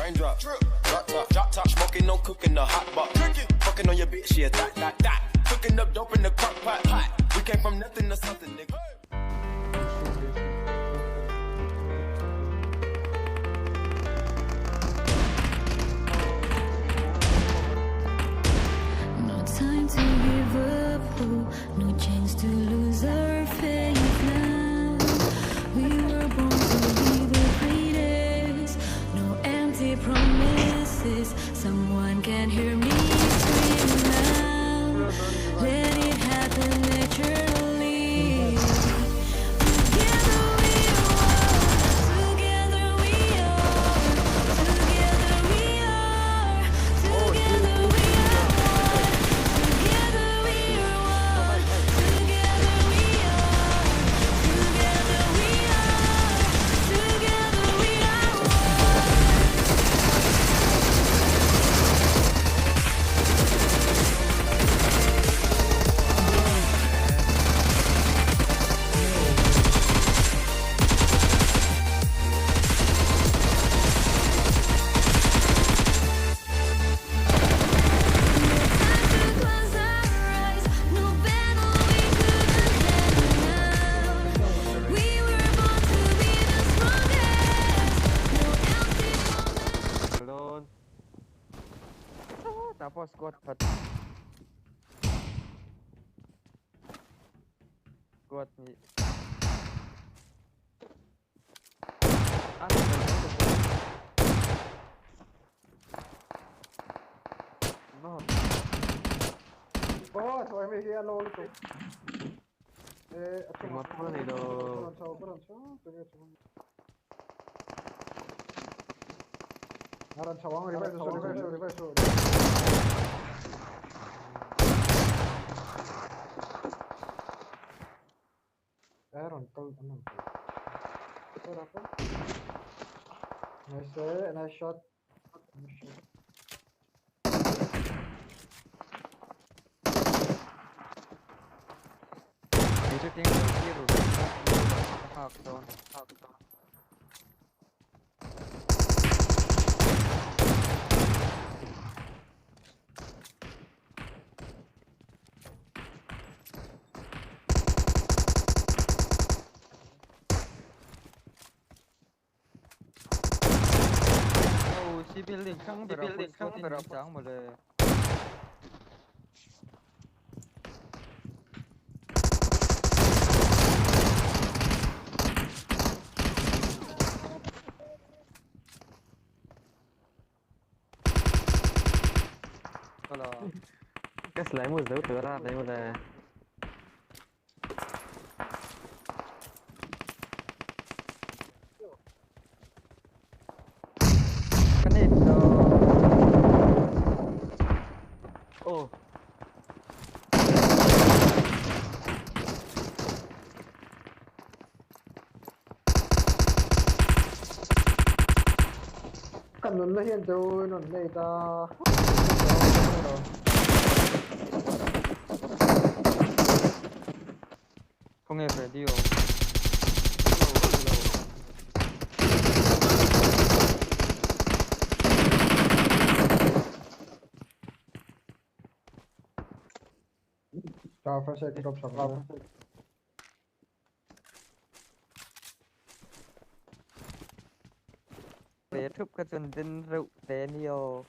Raindrop, drip, drop top, drop top, smoking, no cooking, the hot pot. Cooking, fucking on your bitch, yeah, that, that, that. Cooking up dope in the crock pot, pot. We came from nothing to something, nigga. No time to give up hope, no chance to lose our faith now. We were born to be the greatest. No empty promises. Someone can hear me scream now. Let it happen naturally. Together we are. Together we are. Together we are. Together we are one. Together we are one. Together we are. Together we are. Together we are one. No time to close our eyes. No battle we couldn't handle now. We were born to be the strongest. No empty promises. Alone. Tapos squad khat. Squad ni. Ah, no. Oh, so I'm here alone too. Eh, Engmah pawh a nei lo. Nice, nice shot. Nice shot. Kei chu keng lo thlir ru reng a, ka nghak dawn. Oh, si building hrang berah full squad in min chang mawle. Ka slime zo tur a nei mawle. Ka nei lo. Aw. Ka nunna hian deuh in rawn nei ta. Khawnge Freddy awm? Tha first aid drop sak a. Ve thup kha chuan den reuh te a ni aw.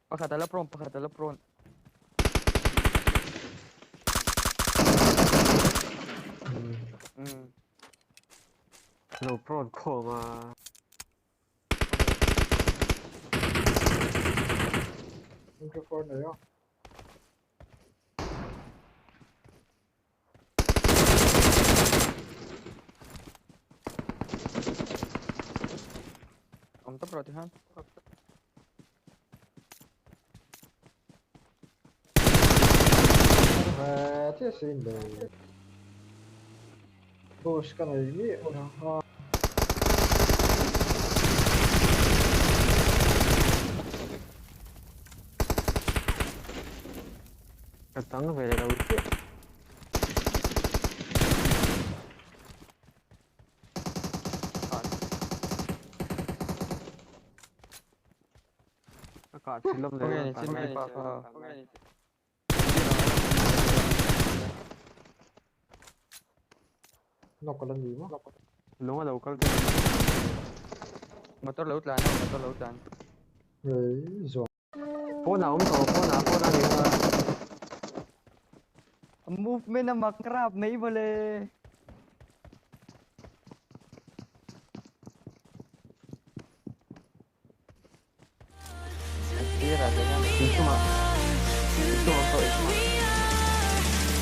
Pakhat a la prawn pakhat a la prawn. Umm. Lo prawn khawm a. Microphone nei a. Awm tawp rawh tikhan. Ve chiah sin lo. Boost ka nei miah lo. Ka tang ve lo chiah. Ka kah thin lawm le. Khawnge ni pa kha. Knock ala ni maw? Lung a lo kal te. Motor lo tlan a, motor lo tlan. Ei zuam. Pawn ah awm tawh, pawn ah, pawn ah ni kha. A movement a mak rap mai mawle.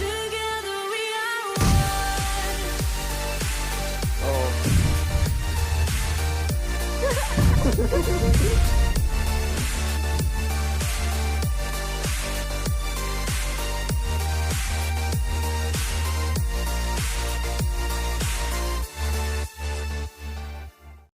Together we are one. Aw.